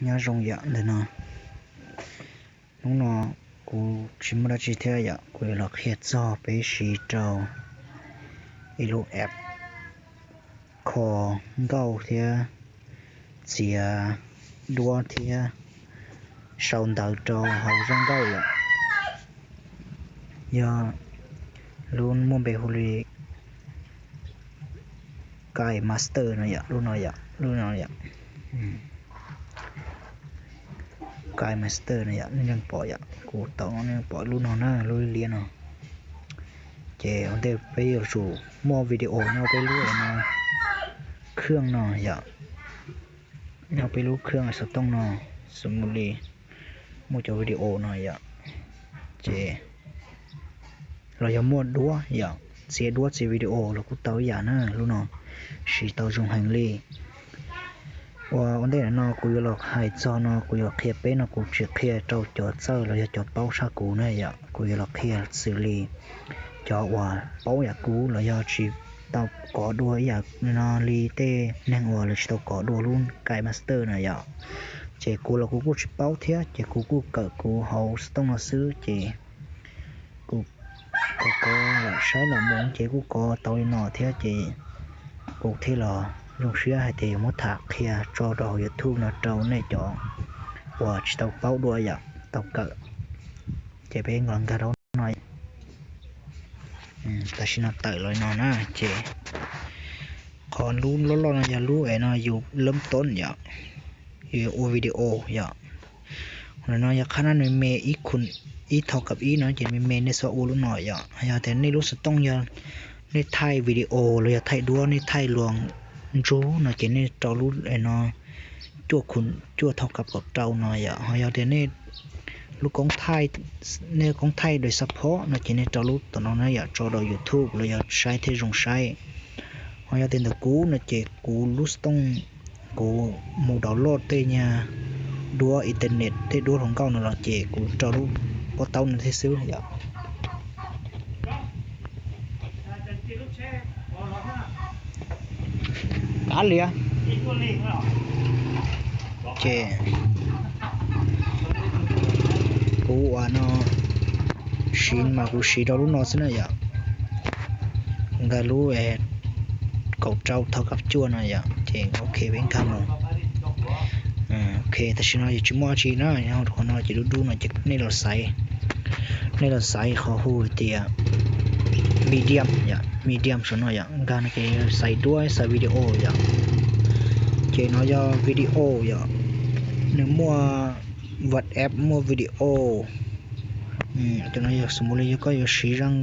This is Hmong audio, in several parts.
Nyob zoo yom, ntawm no, hnub no kuv tsis muaj dab tsi thiab yom, kuv yuav los qhia txog peb siv rau ib lub app kho nkauj thiab txiav duab thiab sau ntawv rau hauv zaj nkauj yom. Yog lub muaj npe hu li KineMaster no yom, lub no yom, lub no yom. KineMaster no yom, nej yeej pom yom, kuv tau nej yeej pom lub no na, lub liab no. Ces ua ntej peb yuav tsum muaj video nyob peb lub no, khwj no yom, nyob peb lub khwj xov tooj no, xws li muaj cov video no yom, ces los yog muaj duab yom, txiav duab txiav video los kuj tau ib yam na, lub no siv tau zoo heev li. Ua ua ntej no kuv yuav los hais txog no, kuv yuav qhia peb no, kuv tsis qhia rau cov txawj los yog cov paub tshaj kuv na yom, kuv yuav los qhia xws li cov uas paub yam kuv los yog tsis tau kov dua ib yam no li tej neeg uas lawv tsis tau kov dua lub KineMaster na yom. Ces kuv los kuv kuj tsis paub thiab, ces kuv kuj kawm kuv hauv xov tooj no xwb, ces kuv kov kov lam saib los mus ces kuj kov tau li no thiab, ces kuv thiaj los zoo siab hais tias yuav muab tham qhia tso rau hauv YouTube no rau nej cov uas tsis tau paub dua yom, tau kawm. Ces peb los nkag rau no, tam sim no tawm los no na, ces qhov lub loj loj no yog lub es no yus lab tob yom, yus ua video yom. Qhov no yog qhab nab me me ib khum ib thau kab ib no ces me me nej txhob ua lub no yom. Yog tias nej lub xov tooj yog nej thaij video los yog thaij duab, nej thaij luag ntsug no ces nej rau lub es no cuaj khum cuaj thau kab kaum rau no yom. Ho yog tias nej lub koob thaij, nej koob thaij daim xab phob no ces nej rau lub tom no na yom, tso rau YouTube los yog saib thiaj zoo saib. Ho yog tias ntawm kuv no ces kuv lub xov tooj kuv mus download tej nyuag duab internet, tej duab hluas nkauj no los ces kuv rau lub pob taub no thiab xwb yom. Kav liam. Ces kuv ua no siv mas kuv siv rau lub no xwb na yom. Nkag lub kaum rau thau kab cuaj no yom, ces ok peb nkag mus. Ok, tam sim no yus tsis muaj dab tsi na, qhov no ces dub dub no ces nej los xaiv, nej los xaiv qhov hu tias medium yom, medium saum no yom, nkag no ces xaiv duab xaiv video yom. Ces no yog video yom, nws muaj WhatsApp, muaj video. Cov no yog xws li yog koj yuav siv zaj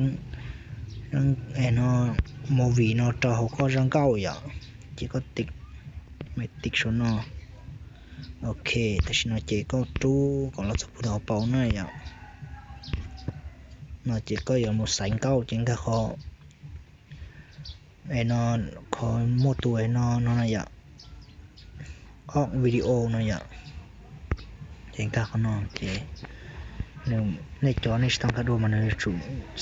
no, movie no rau hauv koj zaj nkauj yom, ces koj tiv, tiv saum no. Ok, tam sim no ces koj rub kom los txog puag tom hauv paus na yom. No ces koj yuav mus xaiv nkauj ces nkag qhov no, qhov muaj tus no no na yom, ob video no yom, ces nkag qhov no ces nej cov nej tsis tau nkag dua mas nws yuav tsum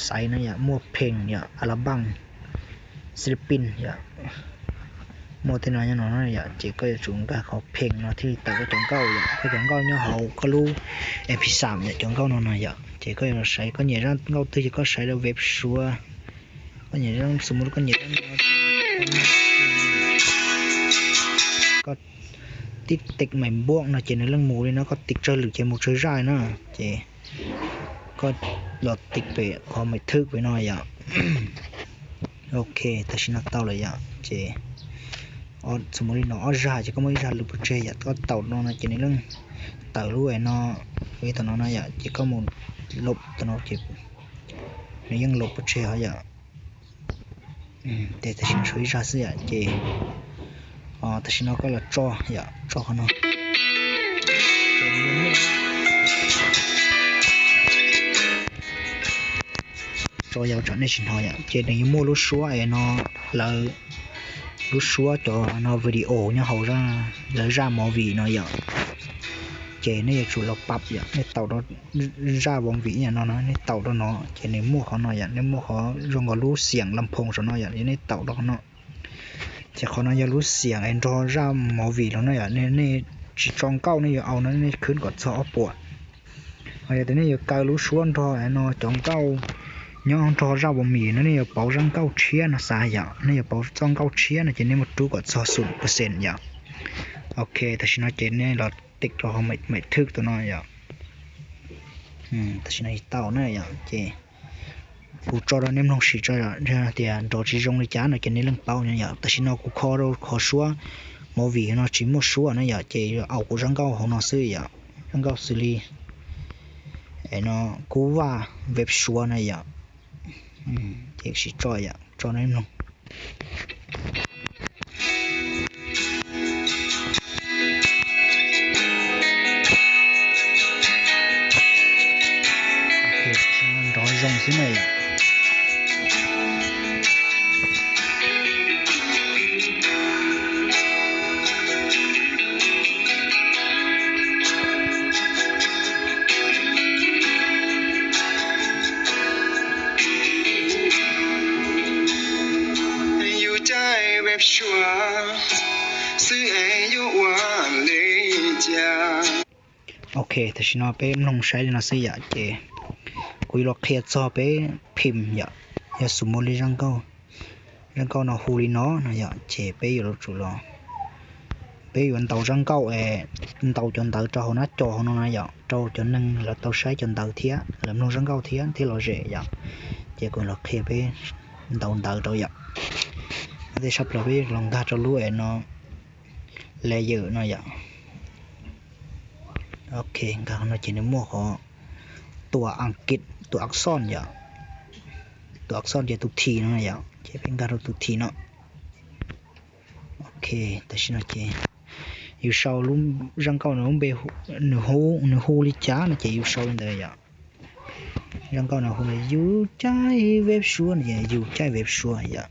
xaiv no yom, muaj pheej yom, album, Philippines yom, muaj tej no nyob no na yom, ces koj yuav tsum nkag qhov pheej no thiaj li tawm koj cov nkauj yom, koj cov nkauj nyob hauv koj lub MP xam yom, cov nkauj no no yom, ces koj yuav los saib koj nyiam zaj nkauj twg ces koj saib rau web suab, koj nyiam zaj, xws li koj nyiam zaj no, koj tib tiv mais npuaj no ces nws yeej mus li no, koj tiv tsawg lwm ces mus tsawg zaj na, ces koj los tiv pem qhov mais thwb pem no yom. Ok, tam sim no tau lawm yom, ces xws li no ob zaj ces koj muaj ib zaj lwm pov tseg yom, koj taus no no ces nws yeej tawm lub es no, ib tom no no yom, ces koj mus lob tom no ces nws yeej lob pov tseg os yom. Ces tam sim no tshuav ib zaj xwb yom, ces tam sim no koj los tso yom, tso qhov no. Tso yog tsam nej tsis hnov yom, ces nws yuav muaj lub suab es no, lawv lub suab cov no video nyob hauv lawv zaj movie no yom. Ces nej yuav tsum los pab yom, nej taus rau zaj movie no no, nej taus rau no ces nws muaj qhov no yom, nej muaj qhov zoo nkaus lub xiam las phoos saum no yom, nej taus rau qhov no. Ces qhov no yog lub xiam es nrog zaj movie los no yom, nej tsis tso nkauj nej yuav au no nej khwb kom txog ob puas. Ho yog tias nej yuav kaw lub suab nrog no cov nkauj nyob nrog zaj pos mis no nej yuav pauv zaj nkauj tshiab no xav yom, nej yuav pauv txoj nkauj tshiab no ces nej muab rub kom txog xum percent yom. Ok, tam sim no ces nej los tiv rau hauv mem thwj tus no yom. Tam sim no tau na yom, ces kuv tso rau nej mloog sim tso yom, tias nrov tsis zoo li cas no ces nej leej paub no yom. Tam sim no kuv kho rau qhov suab movie no tsis muaj suab na yom, ces yuav au kuv zaj nkauj hauv no xwb yom, zaj nkauj xws li no, Kub Vaj Veb Suav na yom. Ces sim tso yom, tso nej mloog. Nrov zoo xwb na yom. Yus caij veb suav xwb es yuav ua li cas? Ok, tam sim no peb mloog saib li no xwb yom, ces kuv yuav los qhia txog peb phim yom, yog xus mus li zaj nkauj, zaj nkauj no hu li no no yom, ces peb yuav tsum los, peb yuav ntaus zaj nkauj, ntaus cov ntawv rau hauv nab co hauv no na yom, rau cov neeg lawv tau saib cov ntawv thiab lawv mloog zaj nkauj thiab thiaj lom zem yom. Ces kuv los qhia peb ntaus ntawv rau yom. Tej sab plaws peb los nkag rau lub es no, layer no yom. Ok, nkag no ces nws muaj qhov tua ankit, tua aksoj yom, tua aksoj ces tus thim no yom, ces peb nkag rau tus thim no. Ok, tam sim no ces yus sau lub zaj nkauj no lub npe, nws hu li cas no ces yus sau li ntawd yom. Zaj nkauj no hu li yus caij veb suav no ces yus caij veb suav yom.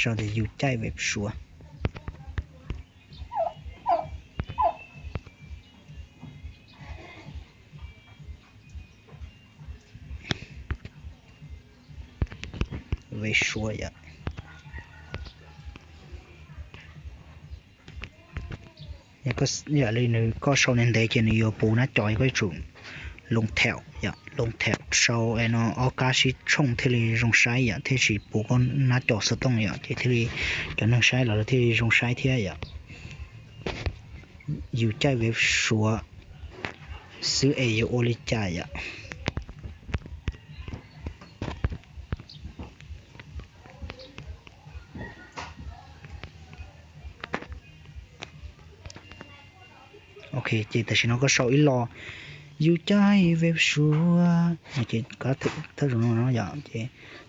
Sau tias yus caij veb suav. Veb suav yom. Yam li nws koj sau ntev ntev ces nws yuav puv nab co, koj yuav tsum loo thaum yom, loo thaum sau no ob kab sib tshooj thiaj li zoo saib yom, thiaj tsis puv koj nab co xov tooj yom, ces thiaj li cov neeg saib los lawv thiaj li zoo saib thiab yom. Yus caij veb suav xwb es yuav ua li cas yom. Ok, ces tam sim no koj sau ib lo yus caij veb suav no ces thawj zaug no yom, ces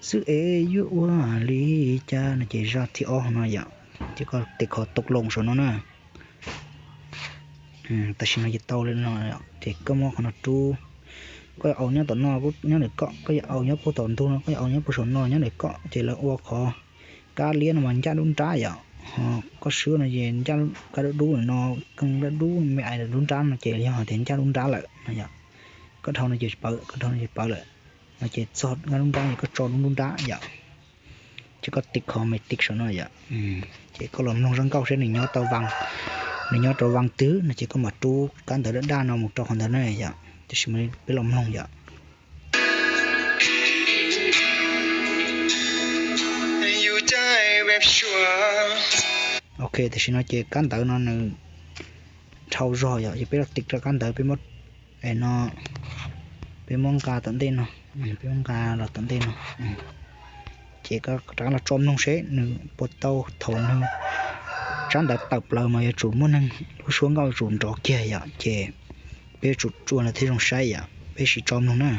xwb es yuav ua li cas no ces zaj thib ob no yom, ces koj tiv qhov tus loos saum no na. Tam sim no ces tau li no, ces koj muab qhov no rub, koj yuav au nyob tom no nyob ntawm koj, koj yuav au nyob puag tom ntug no, koj yuav au nyob puag saum no nyob ntawm koj, ces lawv ua qhov kab liab no mas ncaj dub nrab yom. Ho koj swb no ces ncaj kab dub dub no, koj dub me ais dub nrab no ces yog hais tias ncaj dub nrab lawm no yom. Koj dhau no ces pawv, koj dhau no ces pawv lawm no ces txog ncaj dub nrab ces koj tso dub dub nrab yom. Ces koj tiv qhov me tiv saum no yom. Ces koj los mloog zaj nkauj saib nws nyob tau vas, nws nyob rau vas twg no ces koj mam rub kab ntawv daj daj no mus rau qhov ntawd na yom. Tam sim no peb los mloog yom. Ok, tam sim no ces kab ntawv no nws dhau zog yom, ces peb los tiv rau kab ntawv, peb muab, no, peb muab nqa tom ntej no, peb muab nqa los tom ntej no. Ces koj rov qab los tso mloog seb nws puas tau, thaum nws tsab ntawv tawm plaws mas yuav tsum muaj neeg, lub suab nkauj yuav tsum nrov kiag yom, ces peb yuav tsum tsuas lawv thiaj zoo saib yom, peb sim tso mloog na.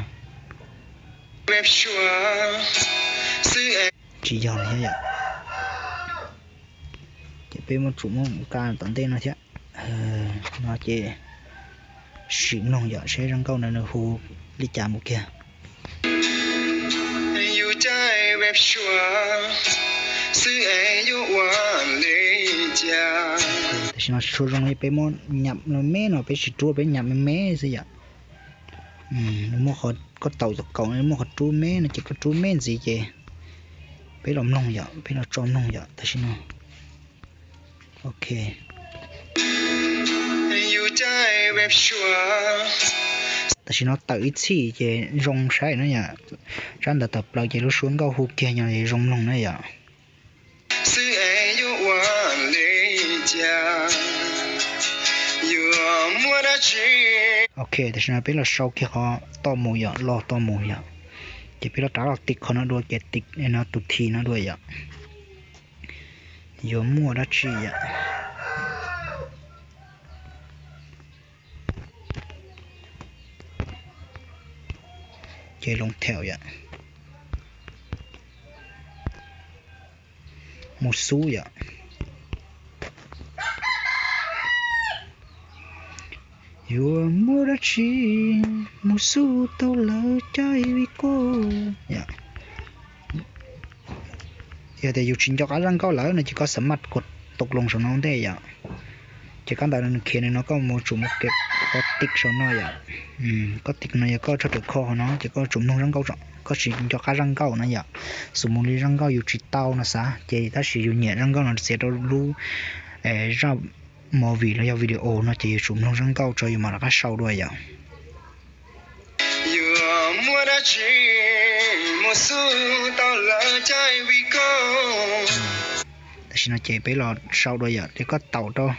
Tsis yog li thiab yom. Ces peb muab tsum muab nqa tom ntej no thiab. No ces sim mloog yom, seb zaj nkauj no nws hu li cas mus kiag. Tam sim no tsis tshua zoo li peb muab nyam me me no, peb tsis rub, peb nyam me me xwb yom. Nws muaj qhov, koj taus tom kaum no muaj qhov rub me no ces koj rub me ntxiv ces peb los mloog yom, peb los tso mloog yom tam sim no. Ok. Tam sim no tawm ib txhij ces zoo saib na yom. Tsab ntawv tawm plaws ces lub suab nkauj hu kiag nyo zoo mloog na yom. Ok, tam sim no peb los sau kiag qhov toj mus yom, los toj mus yom. Ces peb los rov los tiv qhov no dua ces tiv no tus thi no dua yom. Yuav muaj dab tsi yom. Ces loo thauj yom. Mus xub yom. Yuav muaj dab tsi mus xub tau lawv caij vij koj. Yog tias yus tsis nco qab zaj nkauj lawm no ces koj xam maj kuas tus loo saum no ua ntej yom. Ces kab ntawv no nws khiav nws no koj mus tsum mus kev qhov tiv saum no yom. Koj tiv no yog koj tshaj tawm kho qhov no ces koj tsum mloog zaj nkauj, koj tsis nco qab zaj nkauj na yom. Xws mus li zaj nkauj yus tsis tau no xav ces tab sis yus nyiam zaj nkauj no txiav rau lub zaj movie los yog video no ces yus tsum mloog zaj nkauj tso yus mam rov qab sau dua yom. Yuav muaj dab tsi mus xub tau lawv caij vij koj. Tam sim no ces peb los sau dua yom, ces koj taus rau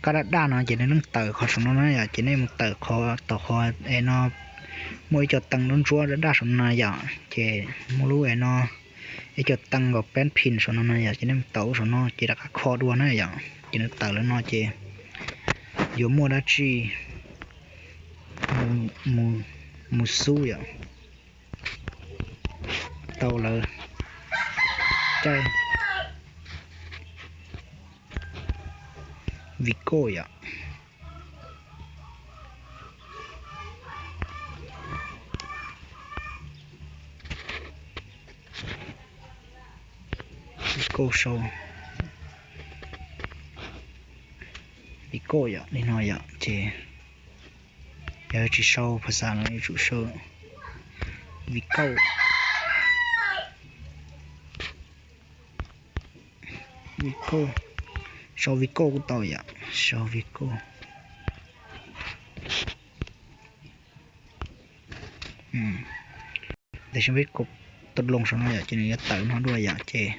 kab daj daj no ces nws yeej tawm qhov saum no na yom, ces nej mus tawm qhov tom qhov es no muaj ib co teej ntsuab ntsuab daj daj saum no yom, ces muaj lub es no ib co teej nkaus peb phin saum no no yom, ces nej mus tawm lub saum no ces rov qab kho dua na yom, ces nws tawm lawm no ces yuav muaj dab tsi mus xub yom, tau lawv caij vij koj yom. Vij koj sau, vij koj yom, li no yom, ces yog tsis sau phas xas los yuav tsum sau vij koj. Vij koj, sau vij koj kuj tau yom, sau vij koj. Tam sim peb kaus tus loo saum no yom, ces nws yuav tawm no dua yom, ces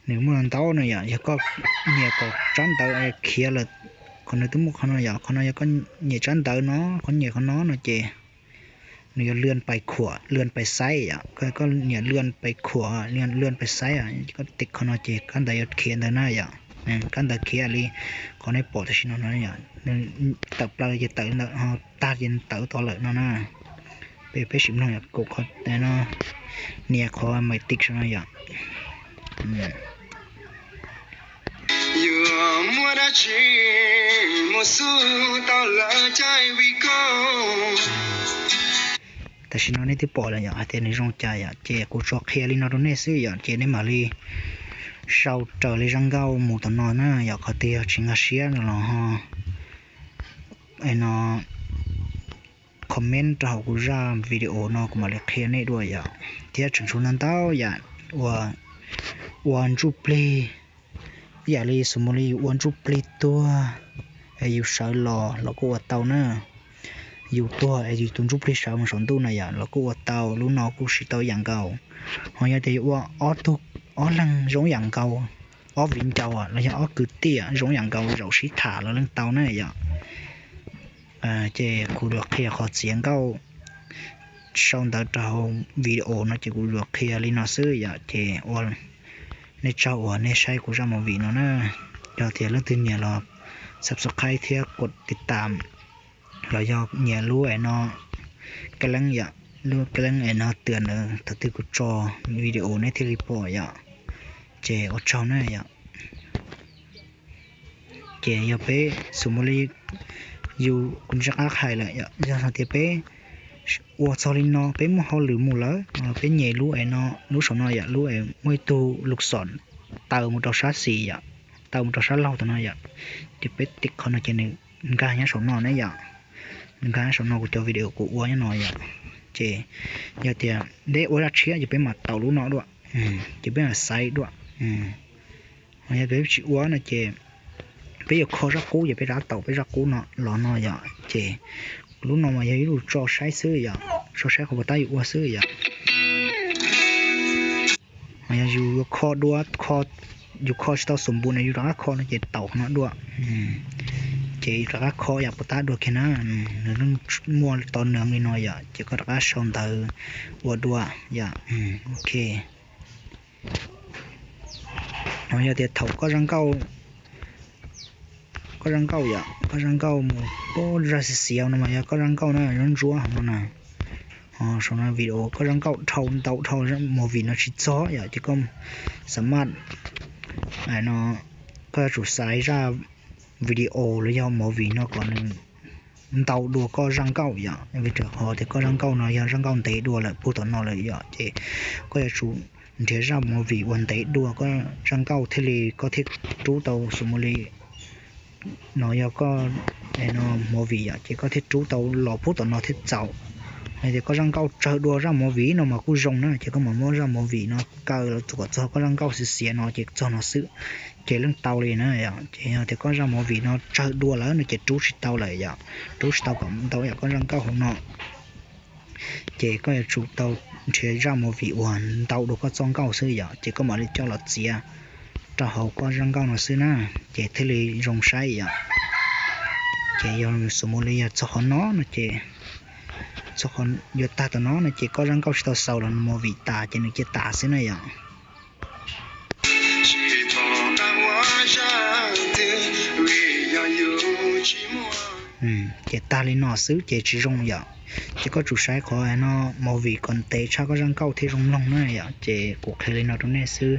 nws muaj ntau no yom, yog koj nyiam kaum tsab ntawv khiav lawm, qhov nws twb muaj qhov no yom, qhov no yog koj nyiam tsab ntawv no, koj nyiam qhov no no ces nws yuav lươnไปขวา, lươnไปซ้ายyom, koj nyiam lươnไปขวา, lươn, lươnไปซ้าย, koj tiv qhov no ces kab ntawv yuav khiav ntawd na yom. Kab ntawv khiav li qhov nej pom tam sim no no yom, nws tawm plaws ces tawm ntawm, ho tag ces tawm tod lawm no na. Peb, peb sim mloog yom, kaus qhov no, nias qhov maiv tiv saum no yom. Yuav muaj dab tsi mus xub tau lawv caij vij koj. Tam sim no nej twb pom lawm yom, hais tias nws zoo cas yom, ces kuv tsuas qhia li no rau nej xwb yom, ces nej mam li sau raws li zaj nkauj mus tom no na yom, qhov twg yog tsis nkag siab no los ho, no, comment rau hauv kuv zaj video no kuv mam li qhia nej dua yom. Thiab tseem tshuav ntau ntau yam uas ua ntsuj plig, ib yam li xws mus li yus ua ntsuj plig tuag es yus sawv los los kuj ua tau na. Yus tuag es yus tus ntsuj plig sawv mus saum ntuj na yom, los kuj ua tau, lub no kuj siv tau ib yam nkaus. Ho yog tias yus ua ob tug, ob leeg zoo ib yam nkaus, ob viv ncaus los yog ob kwv tij zoo ib yam nkaus zaum sib tham los yeej tau na yom. Ces kuv yuav qhia qhov txiav nkauj sau ntawv rau hauv video no ces kuv yuav qhia li no xwb yom. Ces ua nej tsaug uas nej saib kuv zaj movie no na. Yog tias leej twg nyiam los subscribe thiab kos tiv tam, los yog nyiam lub es no, kab leeb yom, lub kab leeb es no twm ntawd thaum twg kuv tso video nej thiaj li pom yom. Ces ua tsaug na yom. Ces yog peb xws mus li yus, kuv ntsib qab hais lawm, yog hais tias peb ua txog li no peb muaj hauj lwm mus lawm, peb nyem lub es no, lub saum no yom, lub es muaj ib tug lus xom taw mus rau sab xis yom, taw mus rau sab laug tom no yom, ces peb tiv qhov no ces nws nkag nyob saum no ne yom, nws nkag nyob saum no kuv cov video kuv ua nyob no yom. Ces yog tias peb ua zaj tshiab ces peb mam taus lub no dua, ces peb mam xaiv dua. Yog peb tsis ua no ces peb yuav kho zaj qub, ces peb rov qab taus peb zaj qub no los no yom. Ces lub no mas yog ib lub tso saib xwb yom, tso saib qhov puas tab yuav ua xwb yom. Yog yus yuav kho dua, yus kho tsis tau xus npus no yus rov qab kho no ces taus qhov no dua. Ces rov qab kho yom, puas tab dua kiag na. Nws yeej muaj to neeg li no yom, ces koj rov qab sau ntawv ua dua yom. Ok. No yog tias thaum koj zaj nkauj, koj zaj nkauj yom, koj zaj nkauj mus pab zaj xiav xiav no mas yog koj zaj nkauj na, ntsuab ntsuab hauv no na. Ho saum no video koj zaj nkauj dhau ntau dhau movie no tsis txog yom, ces koj xam maj no, koj yuav tsum xaiv zaj video los yog movie no kom nws ntau dua koj zaj nkauj yom. Vim rau qhov tias koj zaj nkauj no yog zaj nkauj ntev dua lawm, puag tom no lawm yom, ces koj yuav tsum nrhiav zaj movie uas ntev dua koj zaj nkauj thiaj li koj thiaj rub tau xus mus li no yog koj no movie yom, ces koj thiaj rub tau los puag tom no thiaj txaus. Yog tias koj zaj nkauj tsawg dua zaj movie no mas kuj zoo na, ces koj mam muab zaj movie no kaw los kom txog koj zaj nkauj xiav xiav no ces txog no xwb, ces yeej tau li na yom. Ces yog tias koj zaj movie no tsawg dua lawm no ces rub tsis tau lawm yom, rub tsis tau kom ntau yam koj zaj nkauj hauv no. Ces koj yuav tsum tau nrhiav zaj movie uas ntau dua koj txoj nkauj xwb yom, ces koj mam li coj los txiav rau hauv koj zaj nkauj no xwb na, ces thiaj li zoo saib yom. Ces yog xus mus li yog txog qhov no no ces, yuav tag tom no no ces koj zaj nkauj tsis tau xaus los movie tas ces nws cia tas xwb na yom. Ces tag li no xwb ces tsis zoo yom. Ces koj tsum saib qhov no movie kom ntev tshaj koj zaj nkauj thiaj zoo mloog na yom. Ces kuv qhia li no rau nej xwb.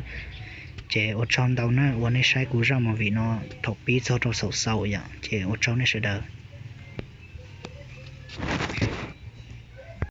Ces ua tsaug ntau na uas nej saib kuv zaj movie no thaum pib txog rau thaum xaus yom. Ces ua tsaug nej sawv daws.